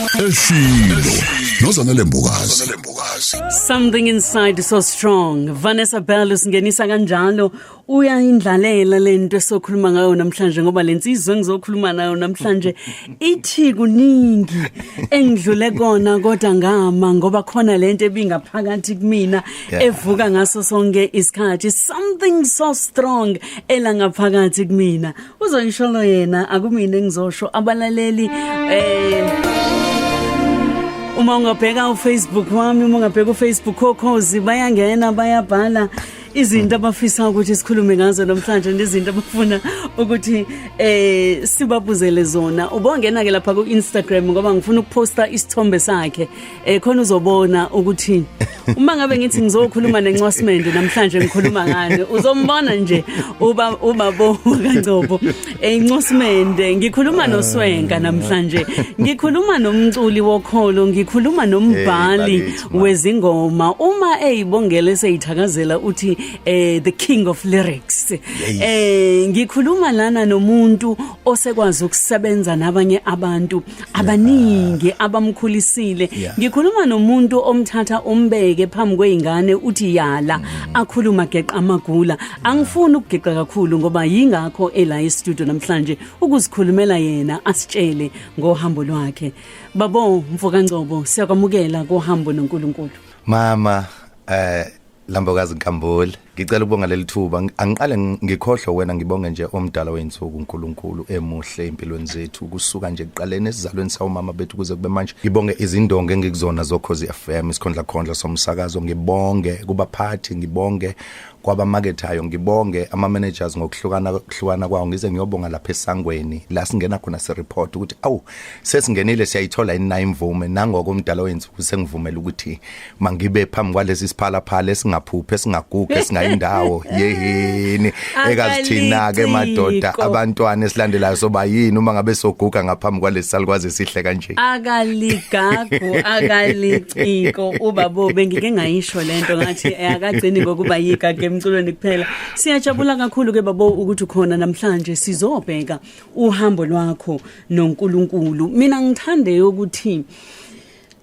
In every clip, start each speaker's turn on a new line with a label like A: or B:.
A: Eshilo noZanele Mbokazi.
B: Something inside so strong. Vanessa Bell usingenisa kanjalo, uyayindlalela lento esokhuluma ngayo namhlanje, ngoba lensizwe engizokhuluma nayo namhlanje ithi kuningi engidlule kona, kodwa ngama ngoba khona lento ebingaphakathi kumina evuka ngaso sonke isikhathi, something so strong ela ngaphakathi kumina. Uzoyisholo yena, akumina engizosho. Abalaleli, uma ungabheka uFacebook wami, uma ungabheka uFacebook oKhozi, bayangena bayabhala izinto abafisa ukuthi sikhulume ngazo namhlanje nezinto abafuna ukuthi sibabuzele zona. Ubongena ke lapha ku Instagram, ngoba ngifuna ukuposta isithombe sakhe, khona uzobona ukuthi uma ngabe ngithi ngizokhuluma nencwasimende namhlanje ngikhuluma ngani. Uzombona nje uba ubabo kaNgcobo encwasimende. Ngikhuluma noSwenka namhlanje, ngikhuluma nomculi wokholo, ngikhuluma nombhali
C: Hey, bakithi, ma.
B: wezingoma. Uma eyibongele seyithakazela uthi the king of lyrics. Ngikhuluma lana nomuntu osekwazi ukusebenza nabanye abantu abaningi abamkhulisile. Ngikhuluma nomuntu omthatha umbeke phambi kweingane, uthi yala, akhuluma geqa amagula. Angifuni ukugeqa kakhulu ngoba yingakho ela e-studio namhlanje ukuzikhulumela yena, asitshele ngohambo lwakhe. Babo mfokaNgcobo, siyakwamukela kohambo noNkulunkulu.
C: Mama Lambokazi Nkambule, ngicela ukubonga leli thuba. Angiqale ngikhohlwe wena, ngibonge nje omdala weinsuku, uNkulunkulu emuhle empilweni zethu kusuka nje ekuqaleni esizalweni sawumama bethu kuze kube manje. Ngibonge izindonga engikuzona zoKhozi FM, isikhondla khondla somsakazo. Ngibonge kubaphathi, ngibonge kwabamakethayo, ngibonge ama managers ngokuhlukana kuhlukana kwawo, ngize ngiyobonga lapha esangweni la singena khona se report ukuthi awu, sesingenile, siyayithola yini na imvume. Nangoko umdala weinsuku sengivumela ukuthi mangibe phambi kwalesi siphala phala esingaphuphe, esingaguge, esingayindawo yehini ekazithina ke madoda.
B: Akaliciko.
C: Abantwana esilandelayo soba yini uma ngabe soguga ngaphambi kwalesi salukwazi sihle kanje?
B: Akaligagu, akaliciko ubabo. Bengike ngayisho lento ngathi akagcini ngokuba yigagu emculweni kuphela. Siyajabula kakhulu ke babo ukuthi ukhona namhlanje, sizobheka uhambo lwakho noNkulunkulu. Mina ngithande ukuthi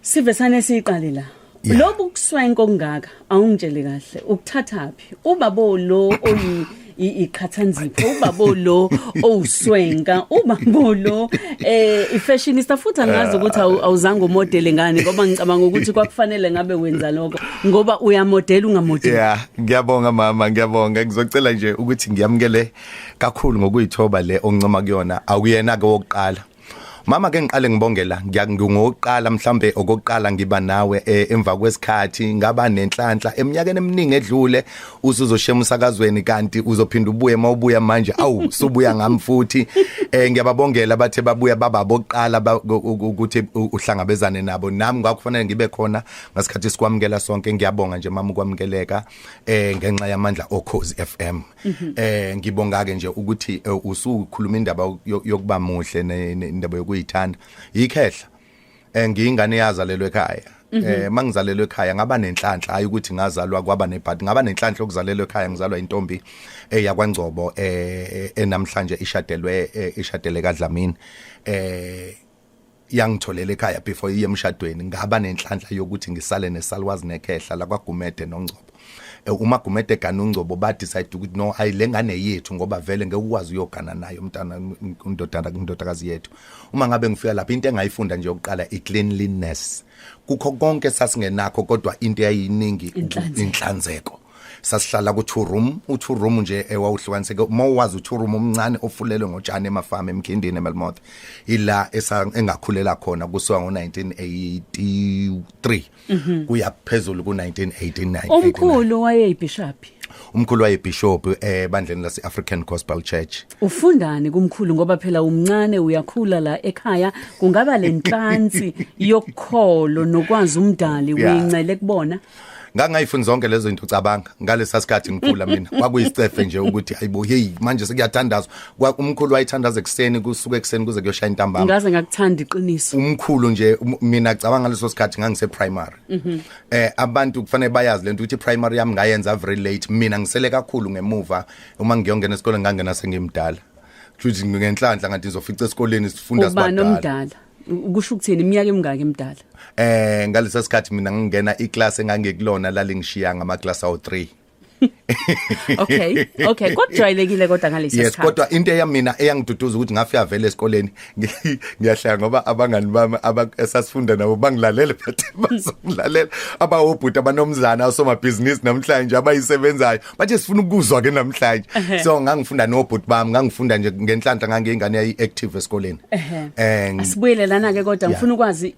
B: sivesane siqale la. Lobu kuswenko kungaka, awungitshele kahle, ukuthathaphi ubabo lo oyi iqhathanzipho, ubabo lo owuswenka, ubabo lo ifashionista futhi? Angazi ukuthi awuzange umodele ngani, ngoba ngicabanga ukuthi kwakufanele ngabe wenza lokho, ngoba uyamodela ungamodeli.
C: Yeah, ngiyabonga mama, ngiyabonga. Ngizocela nje ukuthi ngiyamukele kakhulu ngokuyithoba le oncoma kuyona. Awuyena ke wokuqala. Mama, ke ngiqale ngibongela, ngiyangokuqala mhlambe okokuqala ngiba nawe emva kwesikhathi, ngaba nenhlanhla eminyakeni eminingi edlule usuzoshema usakazweni, kanti uzophinda ubuye. Mawubuya manje, awu, subuya ngami futhi. Ngiyababongela bathe babuya baba bokuqala ukuthi uhlangabezane nabo. Nami ngakufanele ngibe khona ngasikhathi sikwamukela sonke. Ngiyabonga nje mama ukwamukeleka ngenxa yamandla oKhozi FM. Ngibonga ke nje ukuthi usukhuluma indaba yokuba muhle indaba yokuyithanda. Ikhehla, ngiyingane yazalelwe ekhaya. Mangizalelwe ekhaya ngaba nenhlanhla, hayi ukuthi ngazalwa kwaba nebhadi, ngaba nenhlanhla okuzalelwe ekhaya. Ngizalwa intombi eyakwaNgcobo enamhlanje ishadelwe, ishadele kaDlamini. Yangitholela ekhaya before iye emshadweni. Ngaba nenhlanhla yokuthi ngisale nesalwazi nekhehla lakwaGumede noNgcobo. Uma Gumede gana uNgcobo, ba decide ukuthi no, ayi, lengane yethu, ngoba vele ngeke ukwazi uyogana nayo umntana indodana indodakazi yethu. Uma ngabe ngifika lapha, into engayifunda nje yokuqala i cleanliness. Kukho konke sasingenakho, kodwa into eyayiningi
B: Inhlanzeko.
C: Inhlanzeko. Sasihlala ku two room, u two room nje ewawuhlukaniseke, uma uwazi u two room omncane ofulelwe ngotshani emafama eMkhindini eMelmoth, ila engakhulela khona kusuka ngo1983 kuya phezulu ku1989.
B: Omkhulu wayeyibishop?
C: Umkhulu wayebishop ebandleni lase African Gospel Church.
B: Ufundani kumkhulu? Ngoba phela umncane, uyakhula la ekhaya, kungaba lenhlansi yokukholo nokwazi umdali uyincele kubona?
C: Ngangayifuni zonke lezo zinto. Cabanga ngalesa sikhathi ngikhula mina, kwakuyisicefe nje ukuthi hayibo, hey, manje sekuyathandazwa. Umkhulu wayithandaza ekuseni, kusuka ekuseni kuze kuyoshaya intambama.
B: Ngaze ngakuthanda iqiniso.
C: Umkhulu nje, mina cabanga ngaleso sikhathi ngangise primary. Abantu kufanele bayazi lento ukuthi primary yami ngayenza very late mina, ngisele kakhulu ngemuva. Uma ngiyongena esikoleni ngangena sengimdala, futhi ngenhlanhla ngathi ngizofica esikoleni sifunda
B: Ubani
C: sibadala.
B: omdala? Kusho ukuthini, iminyaka emingaki emdala?
C: Ngalesa sikhathi mina ngingena iclass engangikulona lalingishiya ngama class awu3.
B: Okay, kwakujwayelekile kodwa ngalesi
C: Yes,
B: sikhathi.
C: kodwa into eyamina eyangiduduza ukuthi ngafika vele esikoleni, ngiyahleka ngoba abangani bami esasifunda nabo bangilalele, but bazongilalela abawobhuti abanomzana osomabhizinisi namhlanje abayisebenzayo, bathi sifuna ukuzwa ke namhlanje. So ngangifunda nobhuti bami, ngangifunda nje ngenhlanhla, ngangiyingane yayi active esikoleni.
B: Asibuyele lana ke, kodwa ngifuna ukwazi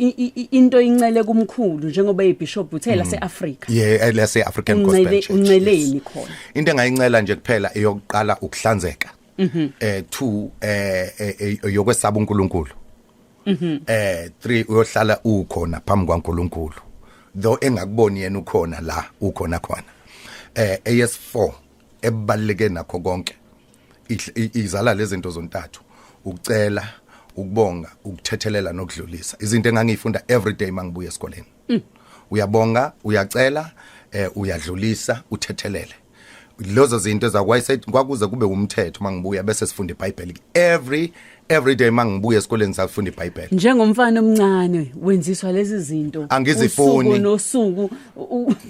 B: into incele kumkhulu njengoba eyibishop uthe lase-Africa.
C: Yeah, lase African Gospel Church.
B: Unceleni
C: Yes.
B: khona?
C: Into engayincela nje kuphela eyokuqala ukuhlanzeka. 2, yokwesaba uNkulunkulu. 3, uyohlala ukhona phambi kwaNkulunkulu. Though engakuboni yena, ukhona la ukhona khona. Eyesi4 ebaluleke nakho konke, izala lezi zinto zontathu: ukucela, ukubonga, ukuthethelela nokudlulisa. Izinto engangiyifunda every day mangibuya esikoleni. Uyabonga, uyacela, uyadlulisa, uthethelele. Lezo zinto zakwayisethi kwakuze kube umthetho mangibuya bese sifunda iBhayibheli every day. Mangibuya esikoleni safunda iBhayibheli.
B: Njengomfana omncane wenziswa lezi zinto
C: Angizifuni.
B: usuku nosuku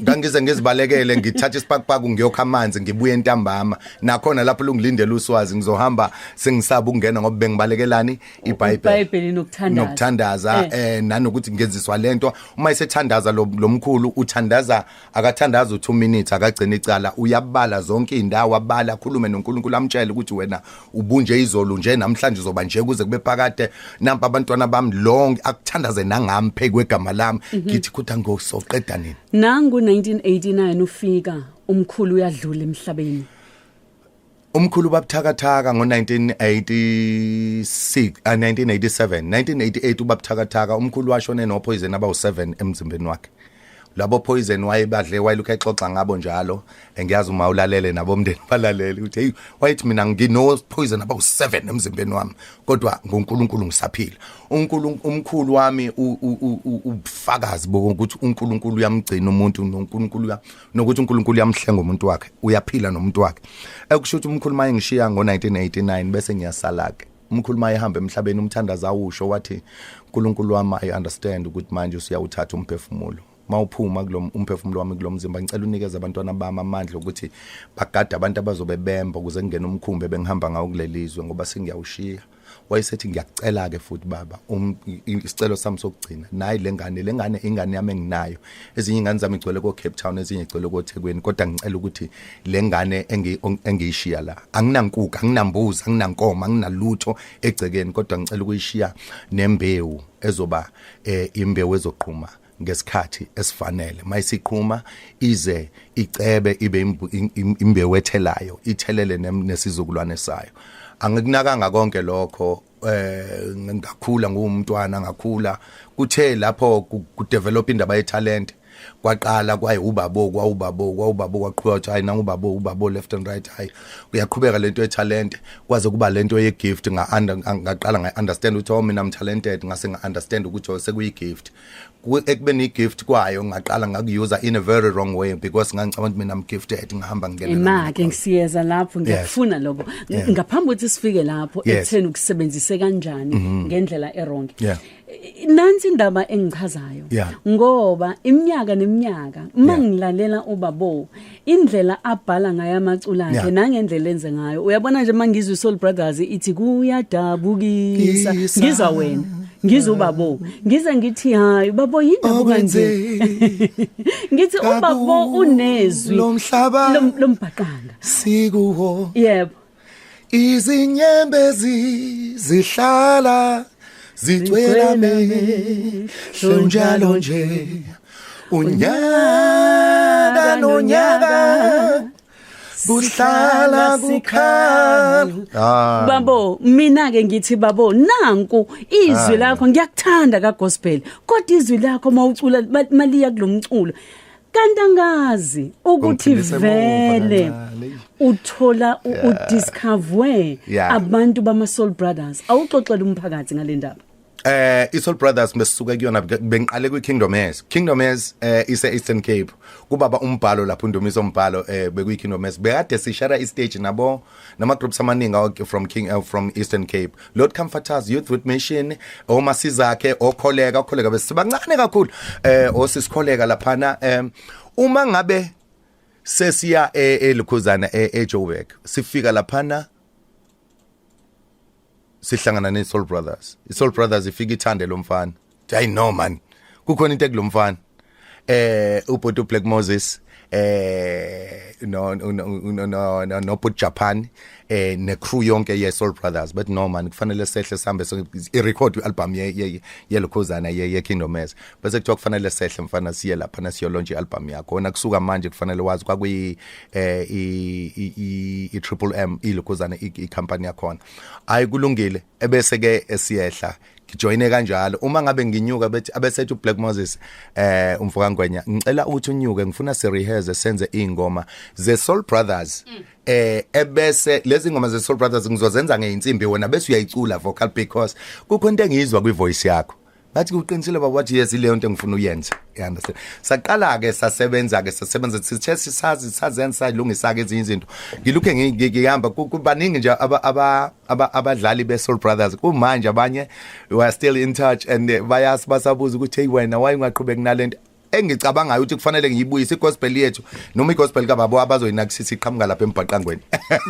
C: Ngangize ngizibalekele, ngithatha isipakpaku ngiyokha amanzi, ngibuye entambama. Nakhona lapho lungilindele uswazi, ngizohamba sengisaba ukungena ngoba bengibalekelani iBhayibheli.
B: IBhayibheli nokuthandaza.
C: Nokuthandaza. Nanokuthi ngenziswa lento, uma esethandaza lo mkhulu uthandaza, akathandaza u2 minutes, akagcina icala, uyabala zonke indawo, abala, akhulume noNkulunkulu, amtshele ukuthi wena ubunje izolo nje, namhlanje uzoba nje kuze kube phakade, nampa abantwana bami long, akuthandaze nangami phe kwegama lami, ngithi kuthi angosoqeda nini.
B: Nangu 1989 ufika, umkhulu uyadlula emhlabeni.
C: Umkhulu babuthakathaka ngo1986, 1987, 1988 ubabuthakathaka. Umkhulu washone no poison abawu7 emzimbeni wakhe. Labo poison wayebadle, wayelokhu exoxa ngabo njalo. Ngiyazi uma ulalele nabo umndeni balalele ukuthi hey, wayethi mina ngino poison abawu7 emzimbeni wami, kodwa ngoNkulunkulu ngisaphila. uNkulunkulu, umkhulu wami ubufakazi bokuthi uNkulunkulu uyamgcina umuntu, noNkulunkulu nokuthi uNkulunkulu uyamhlenga umuntu wakhe, uyaphila nomuntu wakhe. Ekusho ukuthi umkhulu maye ngishiya ngo1989 bese ngiyasala ke. Umkhulu maye ehamba emhlabeni, umthandazo awusho wathi, "uNkulunkulu wami, I understand ukuthi manje usiyawuthatha umphefumulo. Mawuphuma kulo umphefumulo wami kulomzimba, ngicela unikeze abantwana bami amandla ukuthi bagade abantu abazobe bemba ukuze ngene umkhumbi bengihamba ngawo kulelizwe, ngoba sengiyawushiya." Wayesethi, "Ngiyakucela ke futhi baba, isicelo sami sokugcina, nayi lengane, lengane ingane yami enginayo. Ezinye ingane zami igcwele ko Cape Town, ezinye igcwele ko Thekwini, kodwa ngicela ukuthi lengane engiyishiya la, anginankukhu, anginambuzi, anginankomo, anginalutho egcekeni, kodwa ngicela ukuyishiya nembewu ezoba imbewu ezoqhuma ngesikhathi esifanele. Mayisiqhuma ize icebe, ibe imbewu ethelayo, ithelele nesizukulwane sayo." Angikunakanga konke lokho. Ngakhula ngumntwana, ngakhula kuthe lapho ku develop indaba ye talent, kwaqala kwaye ubabo, kwawubabo, kwawubabo, kwaqhubeka ukuthi hayi nangubabo, ubabo left and right, hayi kuyaqhubeka lento ye talent, kwaze kuba lento ye gift. Nga ngaqala nga understand ukuthi oh, mina I'm talented. Ngase nga understand ukuthi oh, sekuyi gift. Ekubeni i-gift kwayo, ngaqala ngakuyuza in a very wrong way because ngangicabanga ukuthi mina I'm gifted, ngihamba ngingena.
B: Ema ke, ngisiyeza lapho, ngiyakufuna lokho. Ngaphambi ukuthi sifike lapho ekutheni ukusebenzise kanjani ngendlela e-wrong, nansi indaba engichazayo, ngoba iminyaka neminyaka mangilalela ubabo, indlela abhala ngayo amaculo akhe nangendlela enze ngayo, uyabona nje mangizwe Soul Brothers ithi kuyadabukisa,
C: Kisa.
B: ngizwa wena, ngizwa ubabo, ngize ngithi hayi ubabo, yindaba kanje, ngithi ubabo unezwi
C: Lomhlaba
B: lombhaqanga
C: sikuwo, izinyembezi zihlala zigcwela mehlo njalo nje, unyaka nonyaka kuhlala kukhala. Ah.
B: Babo, mina ke ngithi babo, nanku izwi lakho, ngiyakuthanda ka gospel, kodwa izwi lakho mawucula maliya kulomculo, kanti angazi ukuthi
C: Ungiphindise emuva
B: vele
C: kancane.
B: uthola udiscover abantu bama Soul Brothers. Awuxoxela umphakathi ngale ndaba.
C: iSoul Brothers besisuka kuyona, bengiqale kwi Kingdom Heirs. Kingdom Heirs ise Eastern Cape, kubaba umbhalo lapho, uNdumiso umbhalo, bekuyi Kingdom Heirs, bekade sishara istage nabo nama groups amaningi from Eastern Cape, Lord Comforters, Youth with Mission, omasizakhe, okholeka, okholeka besibancane kakhulu, osisikholeka laphana. Uma ngabe sesiya eLukhuzana, eJoburg, sifika laphana sihlangana ne Soul Brothers. I Soul Brothers ifika ithande lo mfana. Hayi no man, kukhona into ekulomfana. Ubhuti Black Moses no no no no no no put Japan ne crew yonke ye Soul Brothers, but no man, kufanele sehle sihambe so i record i-album ye yelokhuzana ye Kingdom Heirs. Bese kuthiwa kufanele sehle mfana, siye lapha na siyo launch i-album yakho. Wona kusuka manje kufanele wazi kwakuyi i Triple M, ilokhuzana, i company yakhona. Hayi kulungile, ebese ke esiyehla, ngijoyine kanjalo. Uma ngabe nginyuka, bethi abesethi uBlack Moses, umfoka Ngwenya, ngicela ukuthi unyuke, ngifuna si rehearse, senze ingoma ze Soul Brothers, ebese lezi ngoma ze Soul Brothers ngizozenza ngeinsimbi, wena bese uyayicula vocal, because kukho into engiyizwa kwi voice yakho. Bathi kuqinisile baba? Wathi yes, leyo nto engifuna uyenze, you understand? Saqala ke sasebenza ke, sasebenza, sithe sisazi sazenza, salungisa ke ezinye izinto. Ngilokhu ngihamba, kubaningi nje abadlali be Soul Brothers kumanje, abanye we are still in touch and bayasi basabuza ukuthi hey wena, why ungaqhubeki nalento? Engicabangayo ukuthi kufanele ngiyibuyise igospel yethu noma igospel kababo abazoyinakisisa iqhamuka lapha embhaqangweni.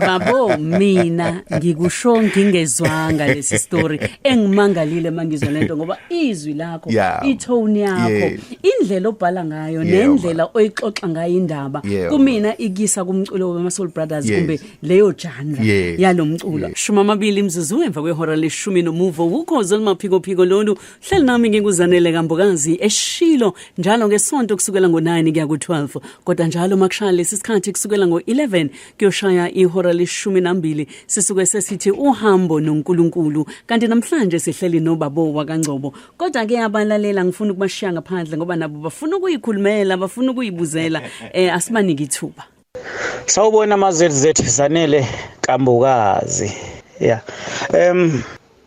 B: Babo, mina ngikusho ngingezwanga lesi story, engimangalile mangizwa lento, ngoba izwi lakho, itone yakho, indlela obhala ngayo, nendlela oyixoxa ngayo indaba, kumina ikisa kumculo wama Soul Brothers, kumbe leyo genre yalomculo. 20 imizuzu emva kwehora leshumi nomuvo, ukhozi olumaphiko phiko lolu. Hleli nami ngikuZanele kaMbokazi eshilo njalo ngesonto kusukela ngo9 kuya ku12, kodwa njalo makushaya lesi sikhathi kusukela ngo11 kuyoshaya ihora leshumi nambili, sisuke sesithi uhambo noNkulunkulu. Kanti namhlanje sihleli nobabo wakaNgcobo, kodwa ke abalalela ngifuna ukubashiya ngaphandle ngoba nabo bafuna ukuyikhulumela, bafuna ukuyibuzela. Asibanike ithuba.
D: Sawubona ma ZZ, Zanele Kambukazi. Yeah.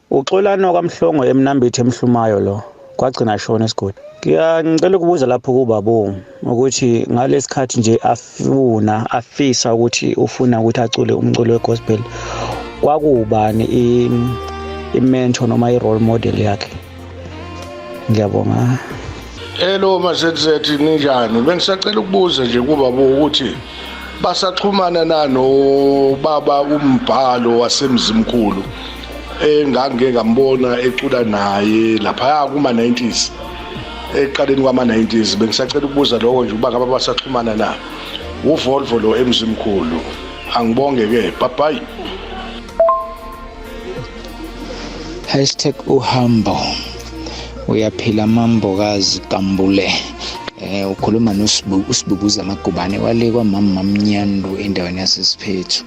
D: Uxolano kwaMhlongo eMnambithi emhlumayo lo kwagcina shona esigodi. Ngiyangicela ukubuza lapho kubabo ukuthi ngalesikhathi nje afuna afisa ukuthi ufuna ukuthi acule umculo wegospel, kwakubani i-mentor noma i-role model yakhe? Ngiyabonga.
E: Hello ma ZZ, ninjani? Bengisacela ukubuza nje kubaba ukuthi basaxhumana na nobaba umbhalo wasemzimkhulu engangike ngambona ecula naye lapha kuma 90s, eqaleni kwama 90s. Bengisacela ukubuza lokho nje, ukuba ngabe basaxhumana na. UVolvo lo emzimkhulu. Angibonge ke, bye bye.
F: #uhambo. Uyaphila mambokazi Kambule? Ukhuluma noSibu, uSibubuza Amagubane wale kwamama Mamnyandu endaweni yaseSiphethu.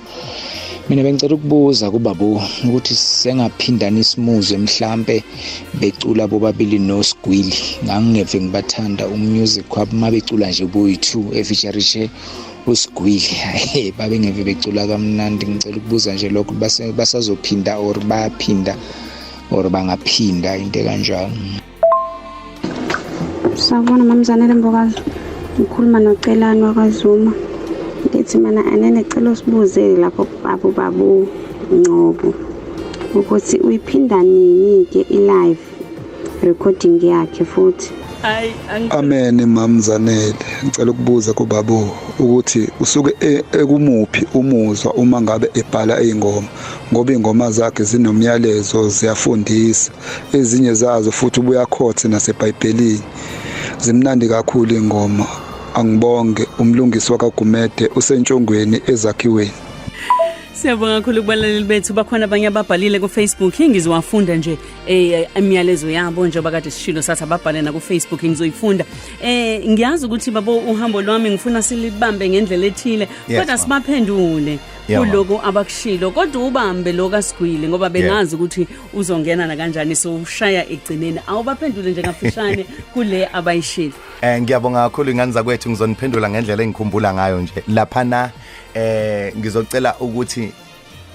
F: Mina bengicela ukubuza kubabo ukuthi sengaphindana isimuzwe mhlambe becula bobabili noSigwili. Ngangingeve ngibathanda umusic wabo mabecula nje boyi-two, efeaturishe uSigwili, hayi babengeve becula kamnandi. Ngicela ukubuza nje lokho, basazophinda or bayaphinda or bangaphinda, into ekanjalo.
G: Sawubona mamzanele Mbokazi, ngikhuluma noCelani wakwaZuma. Ngithi mina anene cela usibuzele lapho abo babu Ngcobo ukuthi uyiphinda nini-ke i-live recording yakhe futhi.
B: Hayi.
H: Amen mamzanele, ngicela ukubuza kubabo ukuthi usuke ekumuphi umuzwa uma ngabe ebhala izingoma, ngoba ingoma zakhe zinomyalezo, ziyafundisa ezinye zazo, futhi ubuya quote naseBhayibhelini. Zimnandi kakhulu ingoma. Angibonge, umlungisi wakaGumede usentshongweni ezakhiweni.
B: Siyabonga kakhulu kubalaleli bethu. Bakhona abanye ababhalile ku-Facebook, ngizowafunda nje imiyalezo yabo njengoba kade sishilo sathi ababhale na ku-Facebook, ngizoyifunda. Ngiyazi ukuthi babo uhambo lwami ngifuna silibambe ngendlela ethile, kodwa
C: ma'am.
B: sibaphendule
C: Yeah, ma'am.
B: kuloko abakushilo, kodwa ubambe lo kasigwili ngoba bengazi ukuthi uzongena na kanjani, so ushaya egcineni. Awubaphendule nje kafushane kule abayishilo.
C: Ngiyabonga kakhulu ingane zakwethu, ngizoniphendula ngendlela engikhumbula ngayo nje. Laphana ngizocela ukuthi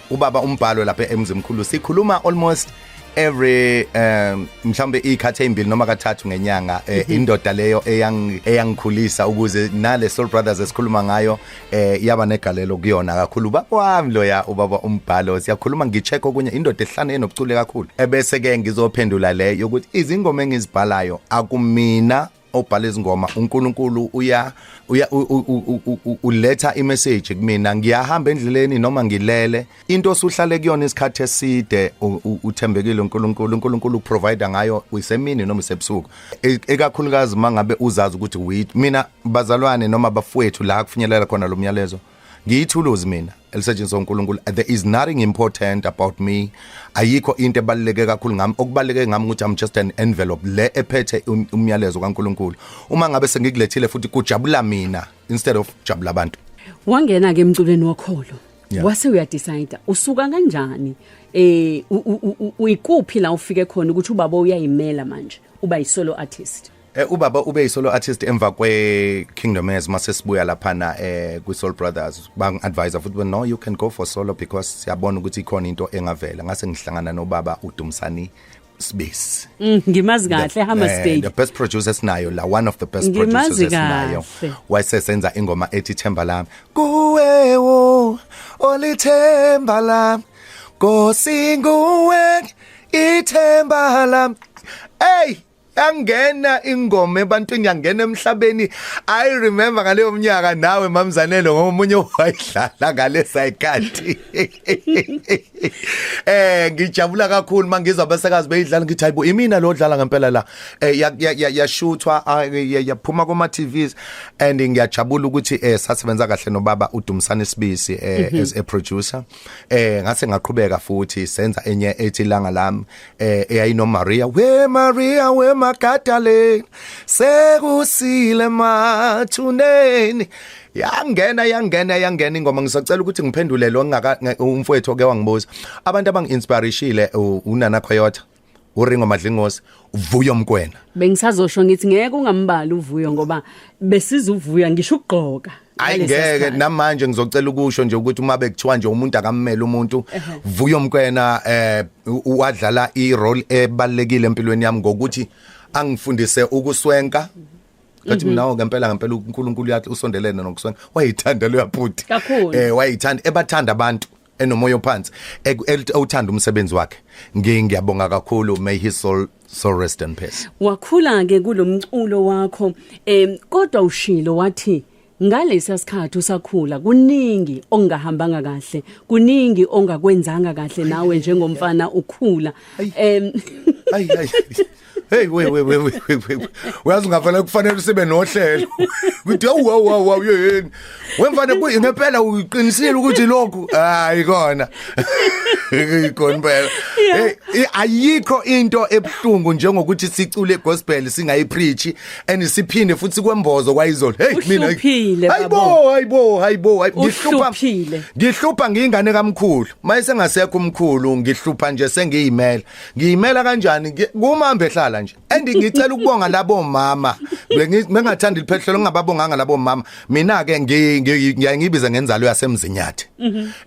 C: ubaba umbhalo lapha eMzimkhulu sikhuluma almost Every mhlambe ikhathe ezimbili noma kathathu ngenyanga, indoda leyo eyangikhulisa ukuze nale Soul Brothers esikhuluma ngayo yaba negalelo kuyona kakhulu. Ubaba wami loya, ubaba umbhalo, siyakhuluma, ngicheck okunye, indoda ehlane enobucule kakhulu. Ebese ke ngizophendula le yokuthi izingoma engizibhalayo akumina obhala izingoma, uNkulunkulu uya uletha imessage kumina. Ngiyahamba endleleni noma ngilele, into osuhlale kuyona isikhathi eside uthembekile uNkulunkulu, uNkulunkulu uprovide ngayo uyisemini noma isebusuku, ekakhulukazi mangabe uzazi ukuthi mina bazalwane noma bafowethu la kufinyelela khona lo myalezo, ngiyithuluzi mina elisetshenziswa uNkulunkulu. There is nothing important about me, ayikho into ebaluleke kakhulu ngami. Okubaluleke ngami ukuthi I'm just an envelope le ephethe umyalezo kaNkulunkulu. Uma ngabe sengikulethile futhi kujabula mina instead of jabula abantu.
B: Wangena ke emculweni wokholo, wase uyadecide usuka kanjani, uyikuphi la ufike khona ukuthi ubaba uyayimela manje uba yi-solo artist?
C: Ubaba ube yi-solo artist emva kwe Kingdom Heirs, mase sibuya laphana kwi Soul Brothers, bang advisor futhi, no, you can go for solo because siyabona ukuthi ikhona into engavela. Ngase ngihlangana nobaba uDumsani Sibisi.
B: Ngimazi kahle, Hammerstate.
C: The best producer sinayo la, one of the best producers esinayo. Wayesenza ingoma ethi Themba Lami, kuwe wo olithemba lami, Nkosi nguwe ithemba lami. Hey, yangena ingoma ebantwini, yangena emhlabeni. I remember ngaleyo mnyaka nawe mamzanelo ngomunye wayidlala ngalesa ikhathi. Ngijabula kakhulu mangizwa abasakazi beyidlala, ngithi hayibo imina lo dlala ngempela la. Yashuthwa, yaphuma kuma TVs, and ngiyajabula ukuthi sasebenza kahle nobaba uDumsani Sibisi as a producer. Ngase ngaqhubeka futhi senza enye ethi Langa Lami, eyayino Maria, we Maria we Magdalene, sekusile mathuneni. Yangena yangena yangena ingoma. Ngisacela ukuthi ngiphendule lo ngaka umfowethu oke wangibuza. Abantu abangi-inspirishile uNana Khoyotha, uRingo Madlingosi, uVuyo Mkwena.
B: Bengisazosho ngithi ngeke ungambali uVuyo ngoba besiza uVuyo ngisho ukugqoka.
C: Hayi ngeke, namanje ngizocela ukusho nje ukuthi uma bekuthiwa nje umuntu akammele umuntu, Vuyo Mkwena wadlala i-role ebalekile empilweni yami ngokuthi angifundise ukuswenka. Ngathi mina ngempela ngempela uNkulunkulu yathi usondelene nokuswenka. Wayithanda lo yabhuti wayithanda, ebathanda abantu, enomoya ophansi, ewuthanda umsebenzi wakhe. Ngiyabonga kakhulu, may his soul rest in peace.
B: Wakhula ke kulomculo wakho, kodwa ushilo wathi ngalesa sikhathi usakhula kuningi ongahambanga kahle, kuningi ongakwenzanga kahle nawe njengomfana ukhula.
C: Ay ay hey we we we we uyazi ungafanele kufanele usibe nohlelo ukuthi awu awu awu yini wemfana ngempela uqinisile ukuthi lokhu hayi kona ikhona impela. Hey, ayikho into ebhlungu njengokuthi sicule gospel singayipreach and siphinde futhi kwembozo kwayizolo. Hey mina hayibo hayibo hayibo ngihlupha ngihlupha ngiyingane kamkhulu, maye sengasekho umkhulu ngihlupha nje sengiyimela. Ngiyimela kanjani kumambe ehlala nje. And ngicela ukubonga labo mama, bengathanda iphehlelo ngingababonganga labo mama. Mina ke ngiyibiza ngenzalo yasemzinyathi.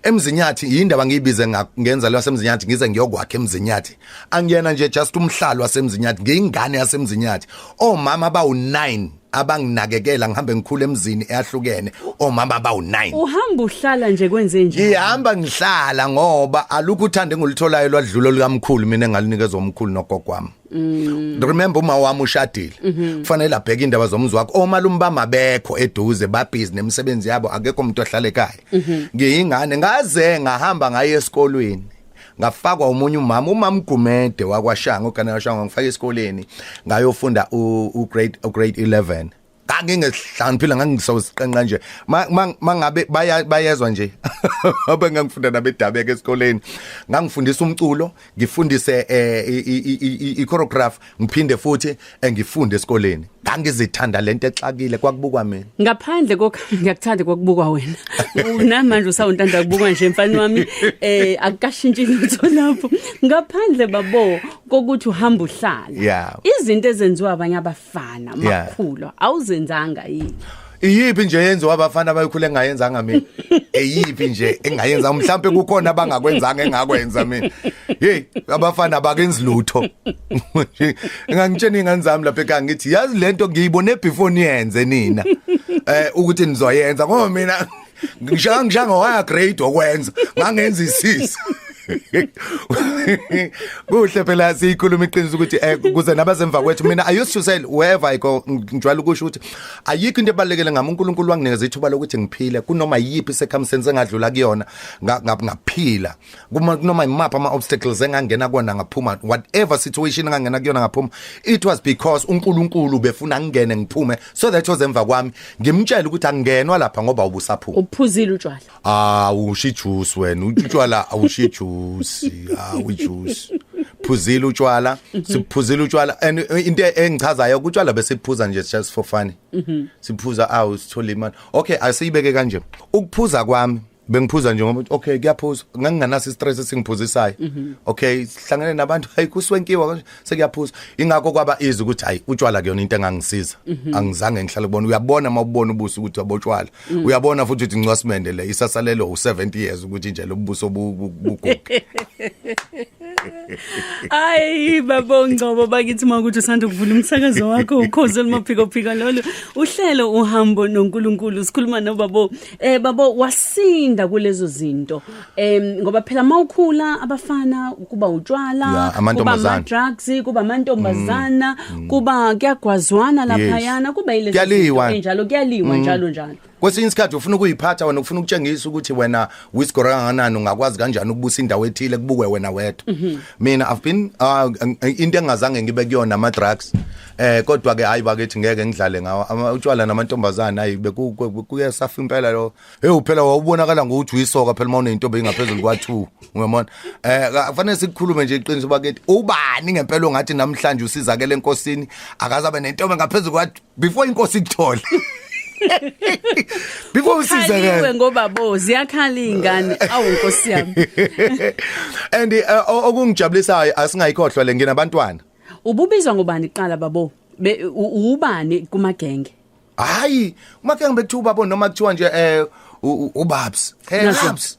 C: Emzinyathi indaba ngiyibize ngenzalo yasemzinyathi, ngize ngiyokwakha emzinyathi. Angiyena nje just umhlalo wasemzinyathi, ngiyingane yasemzinyathi. Omama bawu9 abanginakekela, ngihambe ngikhule emzini eyahlukene, omama bawu9.
B: Uhamba uhlala nje kwenze nje?
C: Ngihamba ngihlala ngoba alukho uthando engilitholayo lwadlula likamkhulu mina engalinikezwa umkhulu nogogo wami. Remember uma wami ushadile, kufanele abheke indaba zomzi wakhe. Omalume bamabekho eduze, babhizi nemisebenzi yabo, akekho umuntu ohlala ekhaya. Ngiyingane ngaze ngahamba ngaye esikolweni, ngafakwa umunye umama, umama Gumede wakwaShanga, ogana kwaShanga, ngifaka esikoleni ngayofunda u grade 11. Ngangingesihlaniphile, ngangisawusiqenqa nje mangabe bayezwa nje abengangifunda nabedabeka esikoleni. Ngangifundisa umculo, ngifundise i-choreograph, ngiphinde futhi ngifunde esikoleni. Ngangizithanda lento exakile, kwakubukwa mina.
B: Ngaphandle kokho ngiyakuthanda kwakubukwa wena. Namanje usawuntanda kubukwa nje mfana wami, akukashintshi lutho lapho. Ngaphandle babo kokuthi uhamba uhlala. Izinto ezenziwa abanye abafana makhulu awuzenzanga yini?
C: Iyiphi nje yenziwa abafana abayikhule engayenzanga mina? Eyiphi nje engayenza? Mhlawumbe kukhona abangakwenzanga engakwenza mina. Hey, abafana abakenzi lutho. Ngangitshena ingane zami lapha ekhaya, ngithi yazi lento ngiyibone before niyenze nina, ukuthi nizoyenza, ngoba mina ngishanga ngo grade okwenza ngangenza isisi. Kuhle phela siyikhuluma iqiniso ukuthi kuze nabazemva kwethu. Mina I used to say wherever I go, ngijwayele ukusho ukuthi ayikho into ebalekele ngami. uNkulunkulu wanginikeza ithuba lokuthi ngiphile kunoma yiphi circumstance engadlula kuyona, ngaphila kunoma imaphi ama obstacles engangena kuona, ngaphuma. Whatever situation engangena kuyona, ngaphuma. It was because uNkulunkulu befuna ngingene ngiphume, so that was emva kwami ngimtshela ukuthi angingenwa lapha ngoba ubusaphuma.
B: Uphuzile utshwala?
C: Ah, usho ijuice wena, utshwala awusho ijuice, ah, ujuice. Phuzile utshwala, siphuzile utshwala, and into engichazayo utshwala besiphuza nje just for fun. Siphuza, awu, sithola imali. Okay, asiyibeke kanje, ukuphuza kwami bengiphuza nje ngoba okay, kuyaphuza, nganginganaso istress esingiphuzisayo. Okay, sihlangene nabantu, hayi, kuswenkiwa kanje, sekuyaphuza. Ingakho kwaba easy ukuthi hayi, utshwala kuyona into engangisiza. Angizange ngihlale kubona. Uyabona mawubona ubuso ukuthi abotshwala, uyabona futhi ukuthi incwasimende le isasalelo u70 years ukuthi nje lobuso buguge.
B: Ayi, babongcobo bakithi, makuthi usanda ukuvula umsakazo wakho, ukhoze olumaphiko phika lolo, uhlelo uhambo noNkulunkulu, sikhuluma nobabo. Babo, wasinda kulezo zinto, ngoba phela mawukhula abafana kuba utshwala,
C: Ya,
B: kuba
C: amantombazana.
B: ama drugs, kuba amantombazana, kuba kuyagwazwana laphayana, kuba yilezo
C: Kuyaliwa.
B: zinto enjalo, kuyaliwa njalo njalo.
C: Kwesinye isikhathi ufuna ukuyiphatha wena, ufuna ukutshengisa ukuthi wena wisigora kangakanani, ungakwazi kanjani ukubusa indawo ethile, kubukwe wena wedwa. Mina I've been into engazange ngibe kuyona ama drugs, kodwa ke hayi bakithi, ngeke ngidlale ngawo. Utshwala namantombazana, hayi, bekuyasafa impela lo. Hey, phela wawubonakala ngokuthi uyisoka phela mawunentombi engaphezulu kwa2, uyabona. Kufanele sikukhulume nje iqiniso bakithi, ubani ngempela ongathi namhlanje usizakele enkosini akazabe nentombi ngaphezulu kwa before inkosi ikuthole, before usizakele?
B: Khaliwe ngoba bo ziyakhala ingane, awu nkosi yami.
C: And okungijabulisayo, asingayikhohlwa le, nginabantwana.
B: Ububizwa ngobani kuqala, babo? Ubani kumagenge?
C: Hayi, uma ke ngibekuthiwa ubabo, noma kuthiwa nje ubabs, hey.
B: Naso.
C: Babs,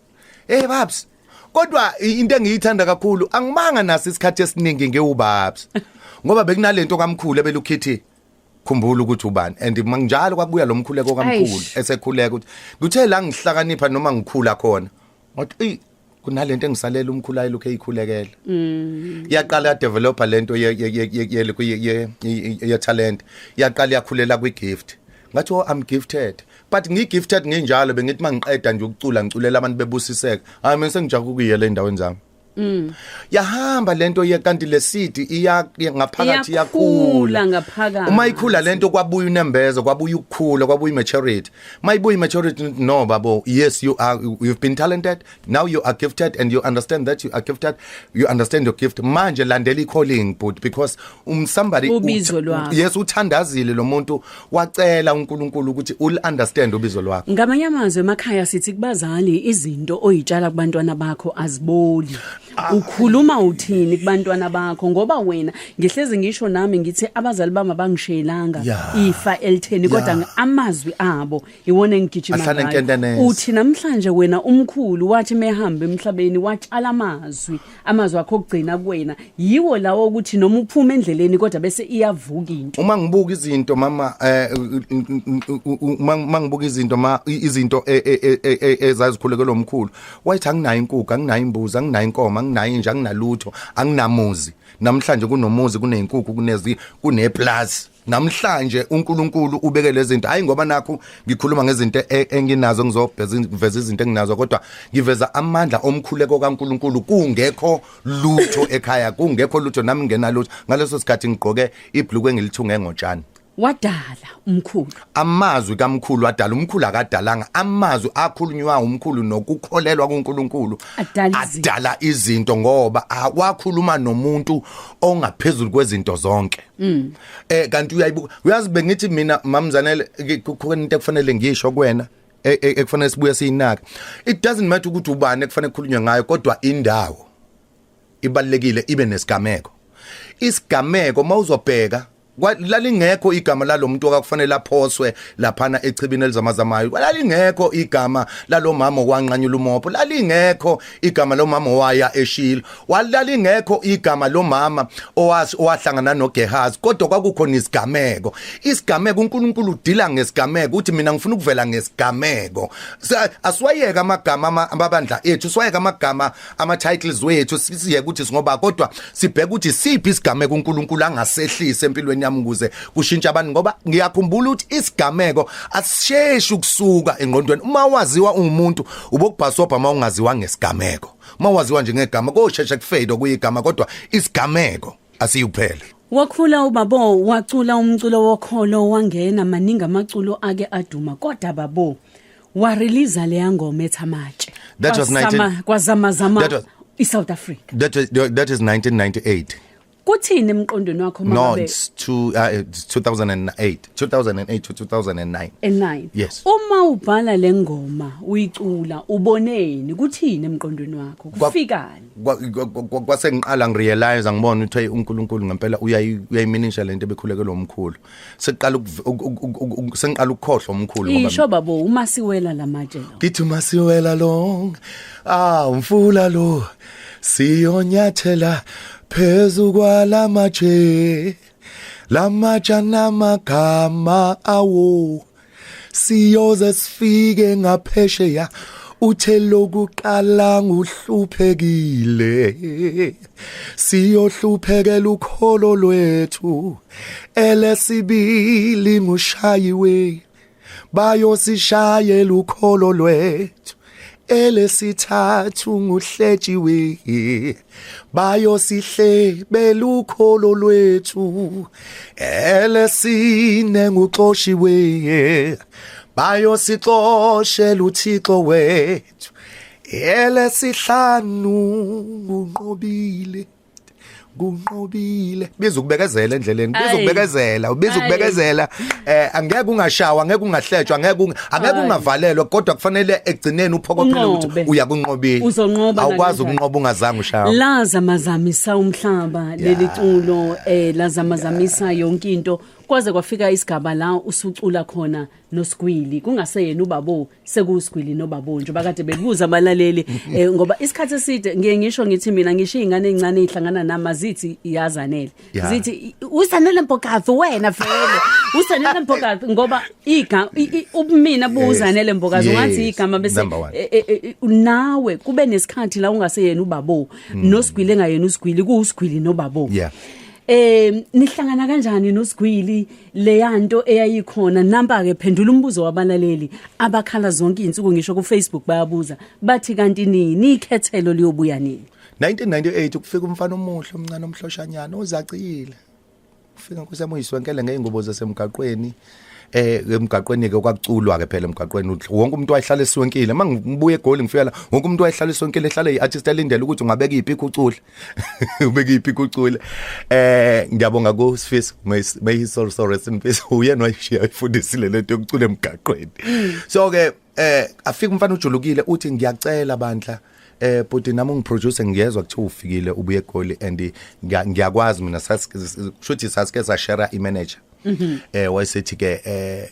C: hey babs. Kodwa into engiyithanda kakhulu, angibanga naso isikhathi esiningi ngiwubabs, ngoba bekunalento kamkhulu ebelukhithi khumbula ukuthi ubani, and manginjalo kwakubuya lo mkhuleko kamkhulu.
B: Eish.
C: Esekhuleka ukuthi kuthe la ngihlakanipha noma ngikhula khona, ngathi ey, kunalento engisalela umkhulu ayilokhu eyikhulekela. Yaqala yadevelopa lento ye talent, yaqala yakhulela kwi gift. Ngathi oh, I'm gifted, but ngi gifted nginjalo, bengithi mangiqeda nje ukucula, ngiculela abantu bebusiseka, hayi, mina sengijaha ukuyela endaweni zami. Yahamba lento ye, kanti le seed iya ngaphakathi.
B: Iyakhula
C: Yakhula
B: ngaphakathi.
C: Uma ikhula lento, kwabuya unembezo, kwabuya ukukhula, kwabuya immaturity. Mayibuya immaturity, no babo, yes, you've been talented, now you are gifted and you understand that you are gifted, you understand your gift. Manje landela i-calling, but because somebody
B: Ubizo lwakho.
C: Yes, uthandazile lo muntu, wacela uNkulunkulu ukuthi ul understand ubizo lwakho.
B: Ngamanye amazwi, emakhaya sithi kubazali, izinto oyitshala kubantwana bakho aziboli. Ukhuluma uthini kubantwana bakho? Ngoba wena, ngihlezi ngisho nami ngithi abazali bami abangishiyelanga ifa elitheni, kodwa amazwi abo iwona engigijima
C: Ahlale
B: ngayo.
C: enkenteneza.
B: Uthi namhlanje wena, umkhulu wathi mehamba emhlabeni watshala amazwi, amazwi akho okugcina kuwena yiwo lawo ukuthi noma uphuma endleleni kodwa bese iyavuka into.
C: Uma ngibuka izinto mama, uma ngibuka izinto ma izinto ezazikhulekela omkhulu, wayethi anginayo inkukhu, anginayo imbuzi, anginayo inkomo, anginayo inja, anginalutho, anginamuzi. Namhlanje kunomuzi, kunezinkukhu, kunezi, kuneplaza. Namhlanje uNkulunkulu ubeke lezi zinto, hayi ngoba nakho ngikhuluma ngezinto enginazo, ngizobheza ngiveza izinto enginazo, kodwa ngiveza amandla omkhuleko kaNkulunkulu. Kungekho lutho ekhaya, kungekho lutho, nami ngingenalutho ngaleso sikhathi, ngigqoke ibhluku engilithunge ngotshani.
B: Wadala umkhulu.
C: Amazwi kamkhulu adala umkhulu, akadalanga amazwi akhulunywa umkhulu nokukholelwa kuNkulunkulu.
B: Adala izinto.
C: Adala izinto, ngoba wakhuluma nomuntu ongaphezulu kwezinto zonke. Kanti uyayibuka, uyazi, bengithi mina mamzanele, kukhona into ekufanele ngisho kuwena, ekufanele sibuye siyinake. It doesn't matter ukuthi ubani ekufanele kukhulunywe ngayo, kodwa indawo ibalekile, ibe nesigameko. Isigameko mawuzobheka Lalingekho igama lalomuntu okakufanele aphoswe laphana echibini elizamazamayo. Lalingekho igama lalomama okwanqanyula umopho. Lalingekho igama lomama owaya eShilo. Walalingekho igama lomama owahlangana noGehazi, kodwa kwakukhona isigameko. Isigameko, uNkulunkulu udila ngesigameko, uthi mina ngifuna ukuvela ngesigameko. Asiwayeka amagama amabandla ethu, siwayeka amagama ama titles wethu, siye ukuthi singoba, kodwa sibheka ukuthi siphi isigameko uNkulunkulu angasehlisa empilweni yami ukuze kushintshe abantu. Ngoba ngiyakhumbula ukuthi isigameko asisheshi ukusuka engqondweni. Uma waziwa ungumuntu ubokubhasobha, uma ungaziwa ngesigameko, uma waziwa nje ngegama kosheshe kufade kuyigama, kodwa isigameko asiyuphela.
B: Wakhula ubabo, wacula umculo wokholo, wangena maningi amaculo ake aduma, kodwa babo warelease leya ngoma ethi Amatshe.
C: That was 19
B: kwazamazama
C: That was-
B: iSouth Africa.
C: That is 1998.
B: Kuthini emqondweni wakho
C: No,
B: mangabe
C: it's 2008, 2008 to 2009.
B: E9?
C: Yes.
B: Uma ubhala lengoma uyicula, uboneni, kuthini emqondweni wakho, kufikani?
C: Kwase ngiqala ngirealize, ngibona ukuthi hey, uNkulunkulu ngempela uyayiminisha lento ebekhulekelwa omkhulu. Seqala sengiqala ukukhohlwa omkhulu ngoba
B: Isho babo, uma siwela lamatshe lawo.
C: Ngithi masiwela lo umfula lo, siyonyathela phezu kwalamatshe, lamatshe namagama awo, siyoze sifike ngaphesheya. Uthe lokuqala nguhluphekile, siyohluphekela ukholo lwethu. Elesibili ngushayiwe, bayosishayela ukholo lwethu. Elesithathu nguhletshiwe, bayosihlebela ukholo lwethu. Elesine nguxoshiwe, bayosixoshela uThixo wethu. Elesihlanu ngunqobile, kunqobile. Biza ukubekezela endleleni, biza
B: Ayi.
C: ukubekezela, ubiza
B: Ayi.
C: ukubekezela. Angeke ungashawa, angeke ungahletshwa, angeke
B: Ayi.
C: ungavalelwa, kodwa kufanele egcineni uphokophele ukuthi
B: Unqobe.
C: uya kunqobile.
B: Uzonqoba
C: Awukwazi
B: nakanjani.
C: ukunqoba ungazange ushawe.
B: Lazamazamisa umhlaba leli culo, lazamazamisa yonke into, kwaze kwafika isigaba la usucula khona noSgwili, kungaseyena ubabo, sekuSgwili nobabo nje bakade bekubuza abalaleli, ngoba isikhathi eside ngiye ngisho ngithi mina ngisho izingane ezincane ezihlangana nama zithi iyazanele, zithi uZanele Mbokazi wena, vele uZanele Mbokazi, ngoba iga ubumina buZanele Mbokazi, ungathi igama bese
C: Number one.
B: Nawe kube nesikhathi la ungaseyena ubabo noSgwili, engayena uSgwili, kuuSgwili nobabo. Nihlangana kanjani noSgwili, leyanto eyayikhona? Nampa ke phendula umbuzo wabalaleli abakhala zonke izinsuku, ngisho ku Facebook bayabuza, bathi kanti nini ikhethelo liyobuya, nini?
C: 1998 ukufika umfana omuhle omncane omhloshanyana ozacile, ufika nkosi yami uyiswenkele ngeingubo zasemgaqweni. Emgaqweni ke kwakuculwa ke phela emgaqweni, wonke umuntu wayehlala eswenkile. Mangibuye eGoli ngifika la, wonke umuntu wayehlala eswenkile, ehlala iartist elindele ukuthi ungabeka ipiki ucule, ubeka ipiki ucule. Ngiyabonga ku Sifiso, may his soul so rest in peace, uyena wayishiya ifundisile lento yokucula emgaqweni. So ke afika umfana ujulukile, uthi ngiyacela bandla, but nami ungiproduce, ngiyezwa kuthiwa ufikile ubuye eGoli and ngiyakwazi mina, shuthi sasike sashare i-manager. Wayesethi ke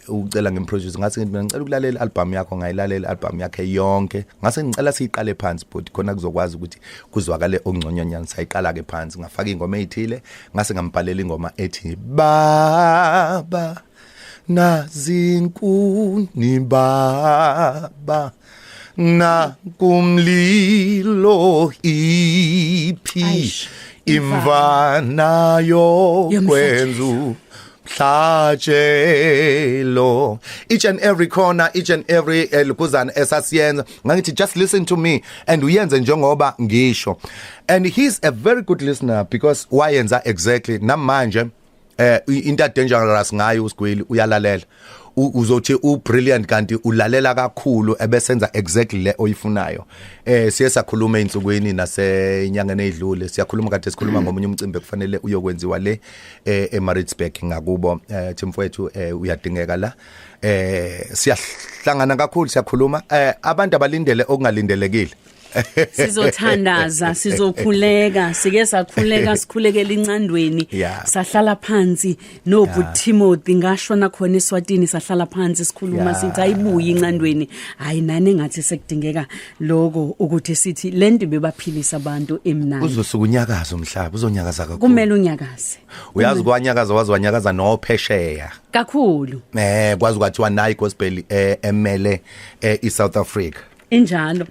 C: ucela ngimproduce, ngathi ngithi mina ngicela ukulalela album yakho. Ngayilalela album yakhe yonke, ngase ngicela siyiqale phansi but khona kuzokwazi ukuthi kuzwakale ongconyonyana. Sayiqala ke phansi, ngafaka ingoma ezithile, ngase ngambhalela ingoma ethi baba nazinkuni, baba nakumlilo, iphi
B: Aish,
C: imvana yokwenzu mhlatshelo. Each and every corner, each and every lukuzana esasiyenza, ngangithi just listen to me and uyenze njengoba ngisho, and he's a very good listener because wayenza exactly. Namanje into dangerous ngayo uSgwili, uyalalela. Uzothi u brilliant kanti ulalela kakhulu, ebesenza exactly le oyifunayo. Siye sakhuluma einsukwini nasenyangeni ezidlule, siyakhuluma, kade sikhuluma ngomunye umcimbi ekufanele uyokwenziwa le eMaritzburg ngakubo. Thimfowethu, uyadingeka la. Siyahlangana kakhulu, siyakhuluma. Abantu abalindele okungalindelekile.
B: Sizothandaza, sizokhuleka, sike sakhuleka, sikhulekela incandweni. Sahlala phansi nobu Timothy ngashona khona eSwatini, sahlala phansi sikhuluma sithi ayibuyi incandweni. Hayi nani ngathi sekudingeka lokho ukuthi sithi lento bebaphilisa abantu emnandi.
C: Uzosuka unyakaza umhlaba, uzonyakaza kakhulu.
B: Kumele unyakaze.
C: Uyazi kwanyakaza wazwanyakaza nophesheya.
B: Kakhulu.
C: Kwazi kwathiwa nayi gospel emele iSouth Africa.
B: Injalo.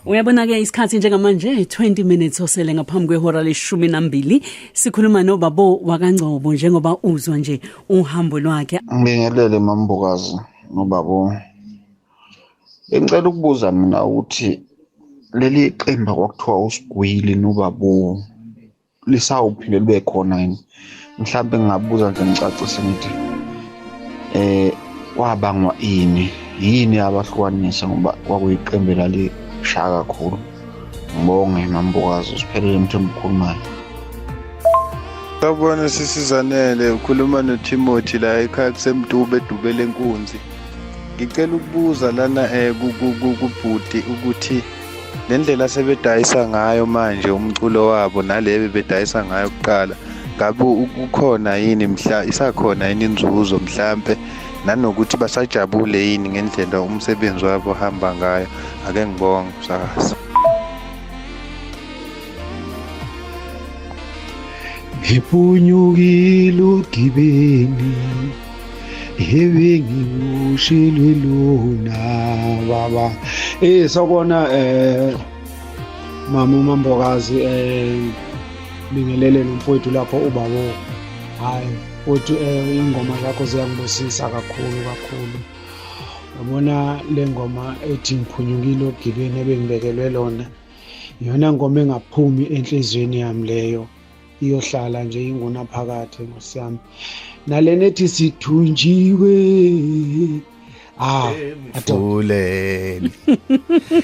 B: Uyabona ke isikhathi njengamanje 20 minutes osele ngaphambi kwehora le-12, sikhuluma nobabo wakaNgcobo njengoba uzwa nje uhambo lwakhe.
I: Ngibingelele Mambokazi nobabo. Ngicela ukubuza mina ukuthi leli qembu kwakuthiwa uSigwili nobabo lisawuphinde libe khona yini? Mhlawumbe ngingabuza nje ngicacise ngithi kwabangwa ini? Yini abahlukanisa ngoba kwakuyiqembu lalishaya kakhulu. Ngibonge Mambokazi, usiphelele Mthembu ukhulumayo.
J: Sawubona sisizanele, ukhuluma noTimothy la ekhaya kuseMtube edubele enkunzi. Ngicela ukubuza lana kubhuti ukuthi le ndlela sebedayisa ngayo manje umculo wabo nalebe bedayisa ngayo kuqala, ngabe kukhona yini mhla isakhona yini inzuzo mhlambe, nanokuthi basajabule yini ngendlela umsebenzi wabo hamba ngayo? Ake ngibonge msakazi.
K: Ngiphunyukile ogibeni ebengiboshelwe lona baba. Sawubona mama uMambokazi, bingelele nomfowethu lapho ubabo. Hayi futhi ingoma zakho ziyangibusisa kakhulu kakhulu. Yabona le ngoma ethi ngiphunyukile ogibeni ebengibekelwe lona, iyona ngoma engaphumi enhliziyweni yami leyo, iyohlala nje ingunaphakade Nkosi yami. Nalena ethi sithunjiwe
C: Fuleni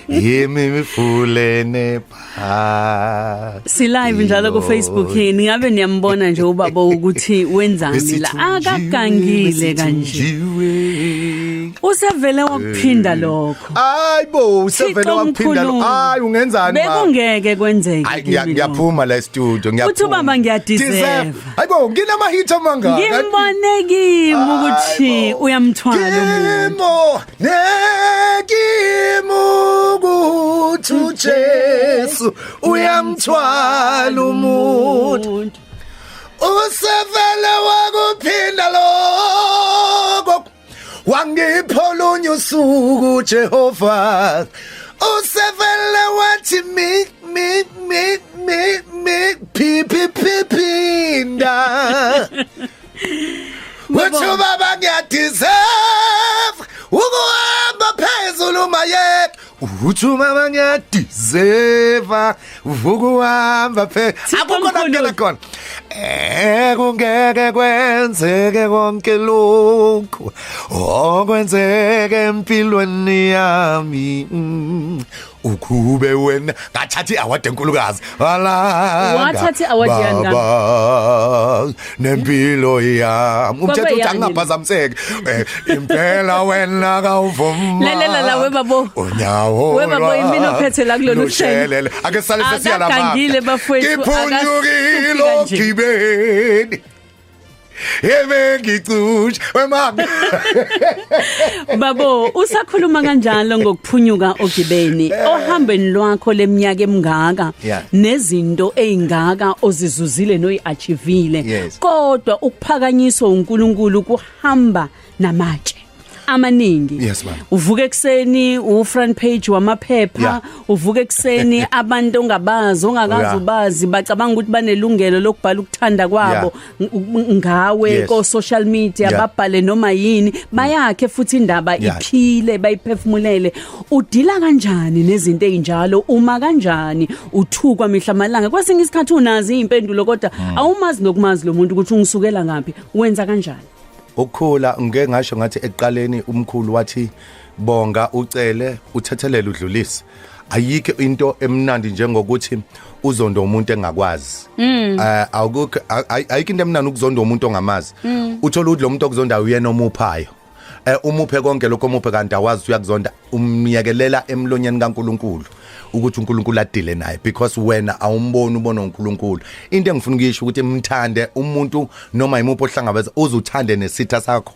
C: yimi mifulene pha.
B: Si live njalo ku Facebook, ningabe niyambona nje ubaba ukuthi wenzani la, akagangile kanje. Usevele wakuphinda lokho.
C: Hayibo, usevele wakuphinda lokho. Hayi ungenzani
B: ma? Bekungeke kwenzeke.
C: Hayi ngiyaphuma la studio, ngiyaphuma.
B: Uthi ubaba ngiyadeserve.
C: Hayibo, nginama hit amangaka.
B: Ngimbone kimi ukuthi uyamthwala umuntu.
C: Nekimu ukuthi uJesu uyamthwala umuntu. Usevele wakuphinda lokho. Wangipha olunye usuku Jehova. Usevele wathi mi mi mi mi mi pi pi pi pinda. Uthi baba ngiyadeserve ukuhamba phezulu mayeke. Uthi mama ngiyadeserve ukuhamba phezulu. Akukho la khona. Kungeke kwenzeke konke lokhu okwenzeke empilweni yami. Ukube wena ngathatha iaward enkulukazi wala
B: wathatha iaward yani
C: baba nempilo yami umthetho uthi angaphazamiseki impela wena kawuvuma
B: lalela la webabo
C: unyawo
B: webabo imina ophethe la kulolu hlelo
C: ake sale sesiya lapha
B: akagangile bafowethu
C: akaphunyukile ogibeni Yebe ngicush wemama.
B: Babo usakhuluma kanjalo ngokuphunyuka ogibeni ohambeni lwakho leminyaka emingaka nezinto ezingaka ozizuzile noyiachievile, kodwa ukuphakanyiswa uNkulunkulu kuhamba namatshe amaningi.
C: Yes,
B: uvuka ekseni u front page wamaphepha, uvuka ekseni abantu ongabazi ongakazi ubazi bacabanga ukuthi banelungelo lokubhala ukuthanda kwabo ngawe ko social media, babhale noma yini bayakhe futhi indaba iphile bayiphefumulele. Udila kanjani nezinto ezinjalo? Uma kanjani uthukwa mihla malanga? Kwesinye isikhathi unazi impendulo kodwa awumazi nokumazi lo muntu ukuthi ungisukela ngaphi, wenza kanjani?
C: Ukukhula ngeke ngasho ngathi ekuqaleni umkhulu wathi bonga ucele uthethelele udlulise. Ayikho into emnandi njengokuthi uzondo umuntu engakwazi. Awukho ayikho into emnandi ukuzonda umuntu ongamazi. Uthola ukuthi lo muntu okuzondayo uyena omuphayo. Umuphe konke lokho omuphe kanti awazi uyakuzonda, umyekelela emlonyeni kaNkuluNkulu. Ukuthi uNkulunkulu adile naye, because wena awumboni, ubona uNkulunkulu. Into engifuna ukuyisho ukuthi mthande umuntu noma imuphi ohlangabeza, uzuthande nesitha sakho,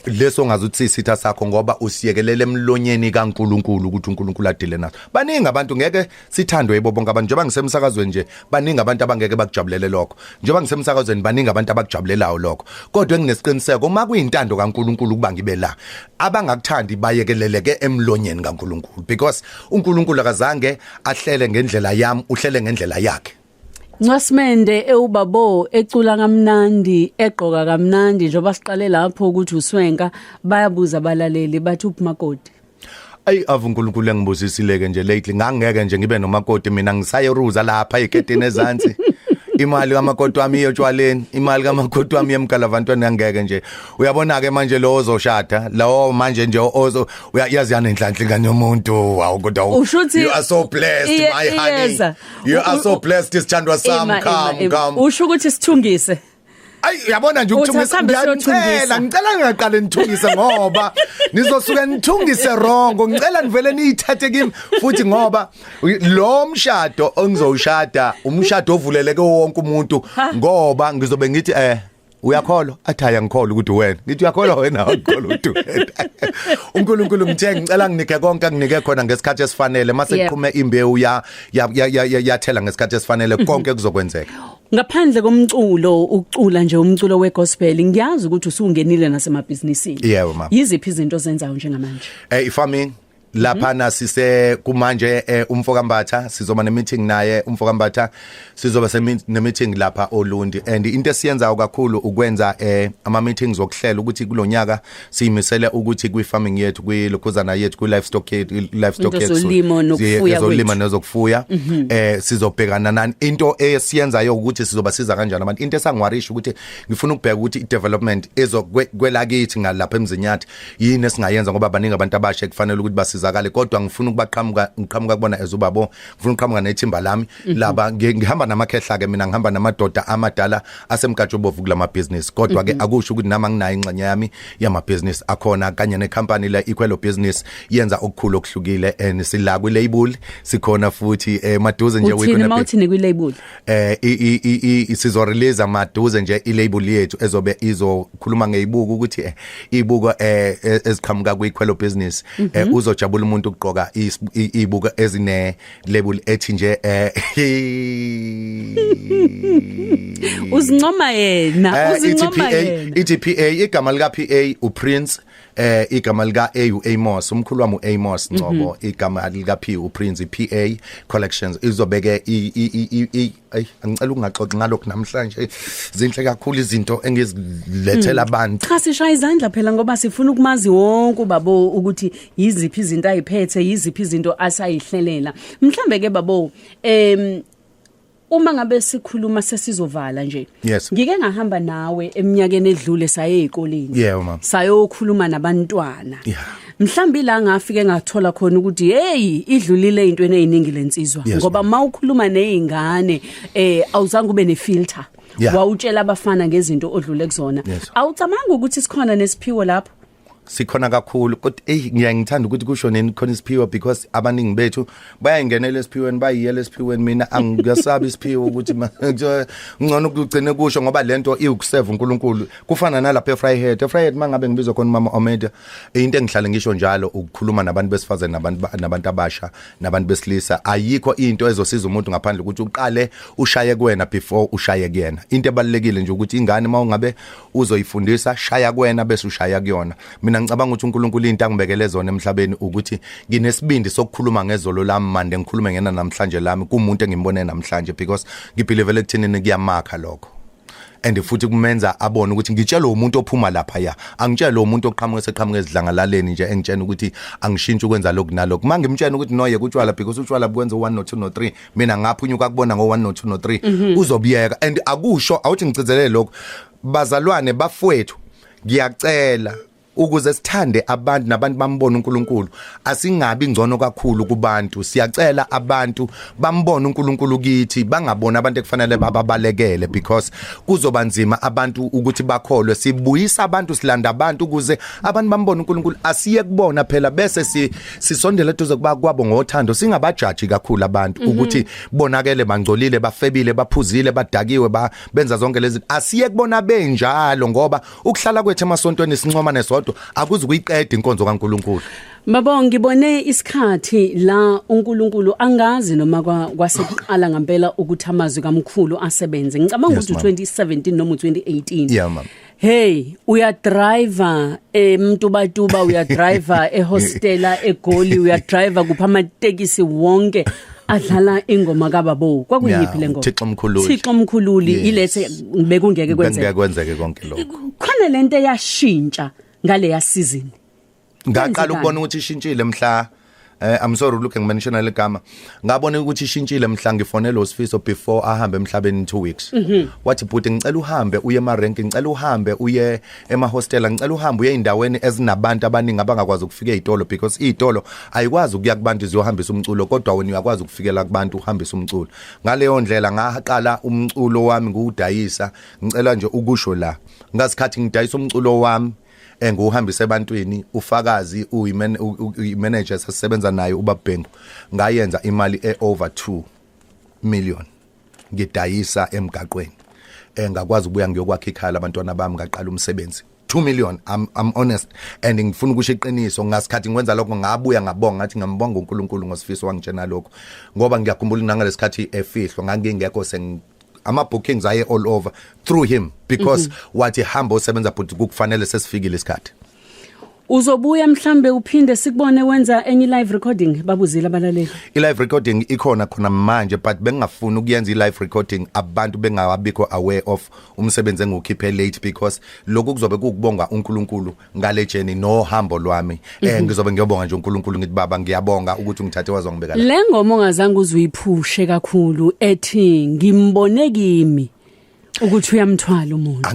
C: leso ngazuthi sisitha sakho, ngoba usiyekelele emlonyeni kaNkuluNkulu ukuthi uNkulunkulu adile naso. Baningi abantu ngeke sithandwe yibo bonke abantu. Njengoba ngisemsakazweni nje, baningi abantu abangeke bakujabulele lokho. Njengoba ngisemsakazweni, baningi abantu abakujabulelayo lokho, kodwa enginesiqiniseko, uma kuyintando kaNkuluNkulu kuba ngibe la, abangakuthandi bayekeleleke emlonyeni kaNkuluNkulu, because uNkulunkulu akazange ahlele ngendlela yami, uhlele ngendlela yakhe.
B: Ncwasimende ewubabo ecula kamnandi, egqoka kamnandi, njengoba siqale lapho ukuthi uswenka, bayabuza abalaleli bathi uphi makoti?
C: Ayi, ave uNkulunkulu engibusisile nje lately, ngangeke nje ngibe nomakoti mina, ngisayeruza lapha eketini ezansi. Imali kamakoti wami iyotshwaleni, imali kamakoti wami yemgalavantweni, angeke nje. Uyabona ke manje, lo ozoshada lo manje nje ozo uyayazi yanenhlanhla ingane yomuntu, awu kodwa
B: Usho ukuthi
C: you are so blessed, my honey.
B: Iyeza.
C: You are so blessed, isithandwa sami.
B: Ima,
C: Come,
B: ima.
C: come.
B: Usho ukuthi sithungise?
C: Ayi, uyabona nje
B: Uthi
C: ukuthungisa,
B: asambe
C: ngiyacela,
B: siyothungisa.
C: ngicela ngingaqale nithungise, ngoba nizosuke nithungise wrong. Ngicela nivele niyithathe kimi futhi, ngoba lo mshado ongizowushada umshado ovuleleke wonke umuntu, ngoba ngizobe ngithi uyakholwa, athi hayi, angikholwa ukuthi wena, ngithi uyakholwa wena, awukholwa ukuthi wena. uNkulunkulu ngithe ngicela nginike konke anginike khona ngesikhathi esifanele, mase kuqhume imbewu ya yathela ngesikhathi esifanele, konke kuzokwenzeka.
B: Ngaphandle komculo, ukucula nje umculo wegospel, ngiyazi ukuthi usungenile nasemabhizinisini.
C: Yebo, mama.
B: Yiziphi izinto ozenzayo njengamanje?
C: I-farming lapha nasise kumanje, umfoka Mbatha sizoba ne meeting naye, umfoka Mbatha sizoba ne meeting lapha oLundi, and into esiyenzayo kakhulu ukwenza ama meetings okuhlela ukuthi kulonyaka siyimisele ukuthi kwi farming yethu, kwi lokhuzana yethu, kwi livestock yethu, livestock
B: Into
C: yethu,
B: zolimo nokufuya
C: ezolimo
B: kwethu.
C: Nezokufuya, sizobhekana nani. Into esiyenzayo ukuthi sizobasiza kanjani abantu. Into esangiwarisha ukuthi ngifuna ukubheka ukuthi i-development ezokwelakithi ngalapha eMzinyathi yini esingayenza, ngoba baningi abantu abasha ekufanele ukuthi basizakale, kodwa ngifuna ukubaqhamuka, ngiqhamuka kubona as ubabo, ngifuna ukuqhamuka nethimba lami laba. Ngihamba namakhehla ke mina, ngihamba namadoda amadala asemkantshubomvu kulama business, kodwa ke akusho ukuthi nama nginayo ingxenye yami yama business akhona kanye necompany la, Ikhwelo Business, yenza okukhulu okuhlukile, and sila kwi label sikhona futhi, maduze nje we
B: Uthini
C: gonna be
B: mawuthini kwi label?
C: I sizo release maduze nje i label yethu ezobe izokhuluma ngezibuko, ukuthi ibuko eziqhamuka kwikhwelo business, uzojabula umuntu ukugqoka ibuko ezine label ethi nje
B: Uzincoma yena, uzincoma
C: ithi PA,
B: yena.
C: Ithi PA, igama lika PA uPrince, igama lika A uAmos, umkhulu wami uAmos Ngcobo, igama lika P uPrince, PA Collections izobeke i i i ay, angicela ukungaxoxi ngalokho namhlanje, zinhle kakhulu izinto engizilethela abantu.
B: Cha, sishaya izandla phela, ngoba sifuna ukumazi wonke ubabo ukuthi yiziphi izinto ayiphethe, yiziphi izinto asayihlelela. Mhlambe ke babo, uma ngabe sikhuluma sesizovala nje.
C: Yes.
B: Ngike ngahamba nawe eminyakeni edlule, saye ezikoleni.
C: Yebo, mama.
B: Sayokhuluma nabantwana. Mhlambi la ngafike ngathola khona ukuthi hey, idlulile into eziningi lensizwa, ngoba mawukhuluma nezingane awuzange ube nefilter. Wawutshela abafana ngezinto odlule kuzona. Awucabanga ukuthi sikhona nesiphiwo lapho?
C: Sikhona kakhulu, kodwa ey, ngiyangithanda ukuthi kusho nini khona isiphiwo, because abaningi bethu bayayingenela esiphiweni, bayiyela esiphiweni. Mina angiyasabi isiphiwo, ukuthi ngcono ukugcine kusho, ngoba lento iwukuseva uNkulunkulu. Kufana nalapha eVryheid, eVryheid mangabe ngibizwa khona mama Omeda, into engihlale ngisho njalo ukukhuluma nabantu besifazane, nabantu abasha, nabantu besilisa. Ayikho into ezosiza umuntu ngaphandle ukuthi uqale ushaye kuwena before ushaye kuyena. Into ebalekile nje ukuthi ingane mawungabe uzoyifundisa, shaya kuwena bese ushaya kuyona. Mina ngicabanga ukuthi uNkulunkulu into angibekele zona emhlabeni ukuthi nginesibindi sokukhuluma ngezolo lami mande, ngikhulume ngena namhlanje lami kumuntu engimbone namhlanje, because ngibelieve ekuthenini kuyamakha lokho, and futhi kumenza abone ukuthi ngitshela umuntu ophuma lapha ya, angitshela umuntu oqhamuka seqhamuka ezidlangalaleni nje, engitshena ukuthi angishintshe ukwenza lokhu nalokhu. Mangimtshena ukuthi noye kutshwala, because utshwala bukwenza 1 no 2 no 3, mina ngaphunyuka kubona ngo 1 no 2 no 3, uzobiyeka. And akusho awuthi ngigcizelele lokho, bazalwane bafowethu, ngiyacela. Ukuze sithande abantu nabantu bambone uNkulunkulu, asingabi ngcono kakhulu kubantu. Siyacela abantu bambone uNkulunkulu kithi, bangabona abantu ekufanele bababalekele, because kuzoba nzima abantu ukuthi bakholwe. Sibuyisa abantu, silanda abantu ukuze abantu bambone uNkulunkulu. Asiye kubona phela, bese sisondele eduze kuba kwabo ngothando, singabajaji kakhulu abantu ukuthi bonakele, bangcolile, bafebile, baphuzile, badakiwe, benza zonke lezi. Asiye kubona benjalo, ngoba ukuhlala kwethu emasontweni sincoma nesodwa akuzi kuyiqeda inkonzo kaNkuluNkulu.
B: Babo, ngibone isikhathi la uNkulunkulu angazi noma kwasekuqala ngempela ukuthi amazwi kaMkhulu asebenze. Ngicabanga ukuthi 2017 noma 2018.
C: Yeah ma'am.
B: Hey, uyadriver eMtubatuba, uyadriver ehostela eGoli, uyadriver kupha amatekisi wonke adlala ingoma kaBabo. Kwakuyiphi le ngoma?
C: Thixo Mkhululi.
B: Thixo Mkhululi, ilethe bekungeke kwenzeke.
C: Bekungeke kwenzeke konke lokho.
B: Khona lento eyashintsha ngale ya season.
C: Ngaqala ukubona ukuthi ishintshile mhla I'm sorry lokho ngimention le gama. Ngabona ukuthi ishintshile mhla ngifonela uSifiso before ahambe emhlabeni 2 weeks. Wathi bhuti ngicela uhambe uye ema rank, ngicela uhambe uye ema hostela, ngicela uhambe uye endaweni ezinabantu abaningi abangakwazi ukufika ezitolo, because izitolo ayikwazi ukuya kubantu ziyohambisa umculo, kodwa wena uyakwazi ukufikela kubantu uhambisa umculo. Ngaleyo ndlela ngaqala umculo wami ngiwudayisa. Ngicela nje ukusho la, ngasikhathi ngidayisa umculo wami enguhambise ebantwini, ufakazi uyi-manager sasisebenza naye uBabhengu, ngayenza imali e-over 2 million ngidayisa emgaqweni. Ngakwazi ukubuya ngiyokwakha ikhaya labantwana bami, ngaqala umsebenzi. 2 million, I'm honest and ngifuna ukusho iqiniso. Ngasikhathi ngikwenza lokho ngabuya ngabonga, ngathi ngiyambonga uNkulunkulu ngosifiso wangitshena lokho, ngoba ngiyakhumbula nangalesikhathi efihlwa ngangingekho, ama bookings aye all over through him, because wathi hamba usebenza but kukufanele, sesifikile isikhathi.
B: Uzobuya mhlambe uphinde sikubone wenza enye live recording, babuzile abalaleli.
C: I live recording ikhona khona manje, but bengingafuni ukuyenza i live recording abantu bengawabikho aware of umsebenzi engiwukhiphe late, because lokhu kuzobe kukubonga uNkulunkulu ngale journey nohambo lwami. Ngizobe ngiyobonga nje uNkulunkulu, ngithi baba ngiyabonga ukuthi ungithathe wazongibeka la.
B: Le ngoma ongazange uzuyiphushe kakhulu ethi ngimbone kimi ukuthi uyamthwala umuntu.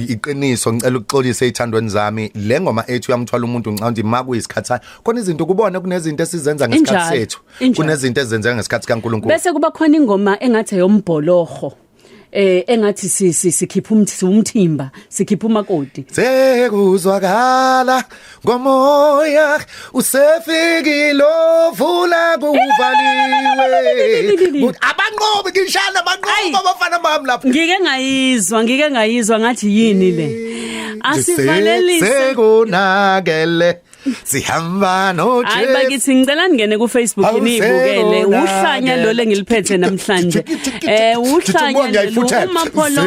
C: Iqiniso, ngicela ukuxolisa ezithandweni zami, le ngoma ethi uyamthwala umuntu ngicabanga ukuthi makuyisikhathi khona izinto kubona kunezinto esizenza ngesikhathi sethu, kunezinto ezenzeka ngesikhathi kaNkulunkulu.
B: Bese kuba khona ingoma engathi eyombholoho, engathi sikhipha umthimba, sikhipha umakoti.
C: Sekuzwakala ngomoya usefikile ovula kuvaliwe. Abanqobi ngishana abanqobi abafana bami lapha.
B: Ngike ngayizwa ngathi yini le. Asivalelise
C: sekunakele sihamba noJesu.
B: Hayi bakithi ngicela ningene ku Facebook niyibukele uhlanya lo lengiliphethe namhlanje. Uhlanya lo uMapholo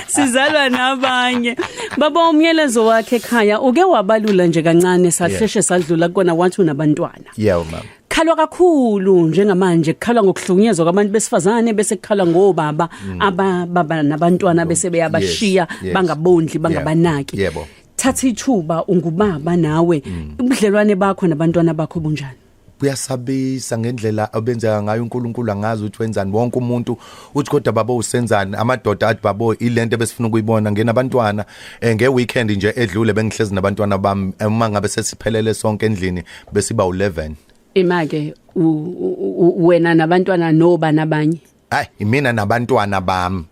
B: sizalwa nabanye. Baba umyalezo wakhe ekhaya uke wabalula nje kancane, sahleshe sadlula kona, wathi unabantwana.
C: Yeah mama.
B: Khalwa kakhulu njengamanje, kukhalwa ngokuhlukunyezwa kwabantu besifazane, bese kukhalwa ngobaba abababa nabantwana bese beyabashiya bangabondli bangabanaki.
C: Yebo.
B: Thatha ithuba ungubaba nawe, ubudlelwane bakho nabantwana bakho bunjani?
C: Kuyasabisa ngendlela obenzeka ngayo uNkulunkulu, angazi ukuthi wenzani. Wonke umuntu uthi kodwa baba usenzani, amadoda athi babo ilento ebesifuna ukuyibona ngenabantwana. Nge weekend nje edlule bengihlezi nabantwana bami, uma ngabe sesiphelele sonke endlini besiba u11.
B: Imake wena nabantwana noba nabanye?
C: Hayi imina nabantwana bami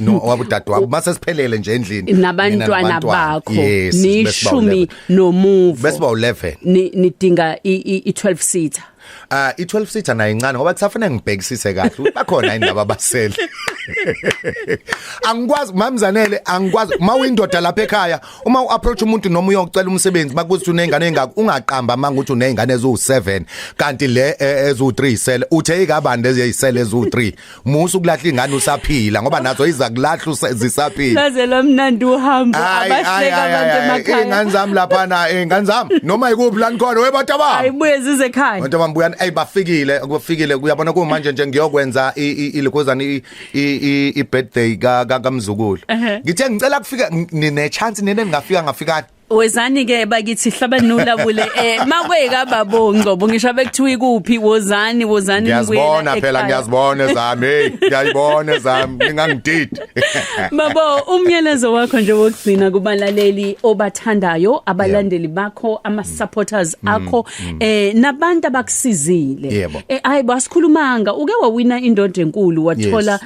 C: no wabudadewabo mase siphelele nje endlini
B: nabantwana bakho nishumi nomuvo
C: besiba u11.
B: Nidinga i12 seater.
C: I12 seater nayo incane ngoba kusafanele ngibhekisise kahle ukuthi bakhona indaba abasele. Angikwazi mamzanele, angikwazi uma uyindoda lapha ekhaya, uma uapproach umuntu noma uyocela umsebenzi bakuthi unezingane ezingaka, ungaqamba manga ukuthi unezingane eziwu7 kanti le eziwu3 isele, uthe ikabani lezi ezisele eziwu3. Musu kulahla ingane usaphila ngoba nazo iza kulahla zisaphila.
B: Laze lamnandi uhambo abahleka abantu emakhaya.
C: Ingane zami lapha na, ingane zami noma ikuphi la nikhona webantu abami.
B: Ayibuye zize ekhaya.
C: Abantu bambuyani ey bafikile, kufikile uyabona kumanje nje ngiyokwenza ilokozana i birthday kaMzukulu. Ngithe ngicela kufika nine chance nene ngingafika ngafikani.
B: Wezani ke bakithi hlabani nulabule makweka babo Ngcobo, ngisho bekuthiwa ikuphi, wozani, wozani.
C: Ngiyazibona phela, ngiyazibona ezami, hey, ngiyayibona ezami, ningangididi.
B: Babo, umyalezo wakho nje wokugcina kubalaleli obathandayo, abalandeli bakho, ama supporters akho, nabantu abakusizile. Hayi, basikhulumanga, uke wawina indondo enkulu, wathola,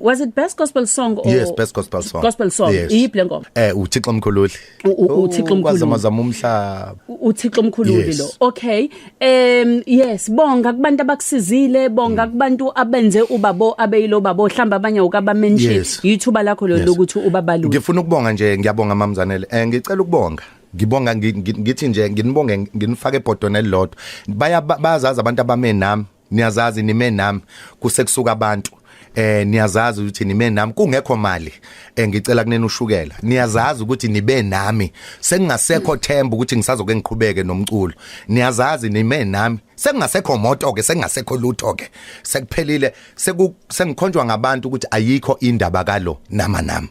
B: was it best gospel song or
C: Yes, best gospel song.
B: Gospel song.
C: Yes.
B: Iyiphi le ngoma?
C: UThixo Mkhululi.
B: UThixo Mkhululi.
C: Kwazamazama umhlaba.
B: UThixo Mkhululi lo. Okay, yes, bonga kubantu abakusizile, bonga kubantu abenze ubabo abeyilo babo, mhlamba abanye ukaba mention. Yithuba lakho lo lokuthi ubabalule.
C: Ngifuna ukubonga nje, ngiyabonga Mamzanele. Ngicela ukubonga, ngibonga, ngithi nje nginibonge, nginifake ebhodweni elilodwa. Baya bayazazi abantu abame nami, niyazazi nime nami kusekusuka abantu. Niyazazi ukuthi nime nami kungekho mali. Ngicela kunene ushukela, niyazazi ukuthi nibe nami sengingasekho themba ukuthi ngisazoke ngiqhubeke nomculo. Niyazazi nime nami sengingasekho moto ke, sengingasekho lutho ke, sekuphelile, sengikhonjwa ngabantu ukuthi ayikho indaba kalo nama nami.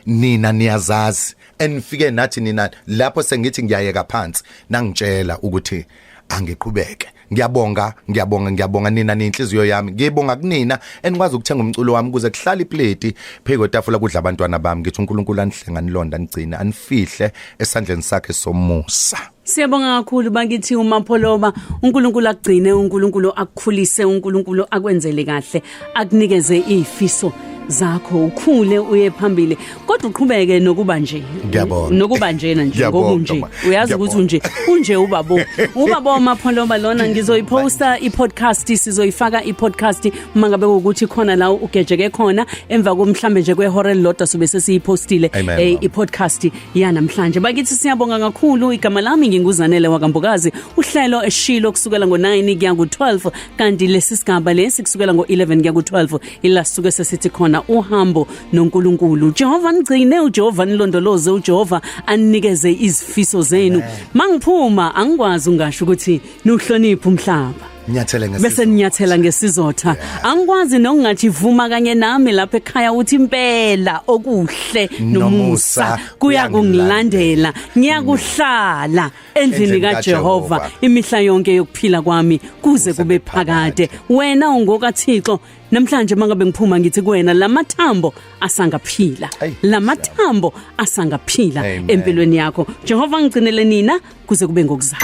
C: Nina niyazazi, enifike nathi nina lapho sengithi ngiyayeka phansi, nangitshela ukuthi angiqhubeke. Ngiyabonga, ngiyabonga, ngiyabonga nina, ninhliziyo yami. Ngiyibonga kunina enikwazi ukuthenga umculo wami kuze kuhlale iplate phezu kwetafula kudla abantwana bami. Ngithi uNkulunkulu anihlenga, nilonda, nigcine, anifihle esandleni sakhe somusa.
B: Siyabonga kakhulu bakithi uMapholoba. uNkulunkulu akugcine, uNkulunkulu akukhulise, uNkulunkulu akwenzele kahle, akunikeze izifiso zakho, ukhule uye phambili, kodwa uqhubeke nokuba nje.
C: Ngiyabonga.
B: Nokuba njena nje.
C: Ngiyabonga,
B: Ngoba unje
C: ma.
B: uyazi ukuthi unje, unje ubabo Mapholoba lona. Ngizoyiposta i-podcast, sizoyifaka i-podcast mangabe ukuthi khona la ugejeke khona emva komhlambe nje kwehora elilodwa sobe sesiyipostile.
C: Amen, mama.
B: I-podcast yanamhlanje bakithi, siyabonga kakhulu. Igama lami nginguZanele wakaMbokazi. Uhlelo eshilo kusukela ngo9 kuya ku12, kanti lesi sigaba lesi kusukela ngo11 kuya ku12 ila sisuke sesithi khona uhambo noNkulunkulu. Jehova nigcine, uJehova nilondoloze, uJehova anikeze izifiso zenu. Mangiphuma angikwazi ungasho ukuthi niuhloniphe umhlaba
C: Nyathele
B: bese
C: ngesizotha.
B: Ninyathela ngesizotha. Angikwazi nokungathi vuma kanye nami lapha ekhaya uthi impela okuhle nomusa
C: Nomusa
B: kuyakungilandela, ngiyakuhlala endlini
C: endlini
B: kaJehova
C: kaJehova
B: imihla yonke yokuphila kwami kuze kube phakade. Wena ungokaThixo. Namhlanje mangabe ngiphuma ngithi kuwena lamathambo asangaphila,
C: Ayi.
B: lamathambo asangaphila
C: Amen.
B: empilweni yakho. Jehova ngigcinele nina kuze kube ngokuzayo.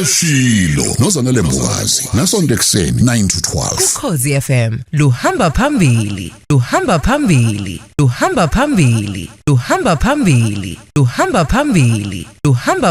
A: Eshilo noZanele Mbokazi, nasonto ekuseni 9 to 12.
L: Ukhozi FM luhamba phambili, luhamba phambili, luhamba phambili, luhamba phambili, luhamba phambili, luhamba.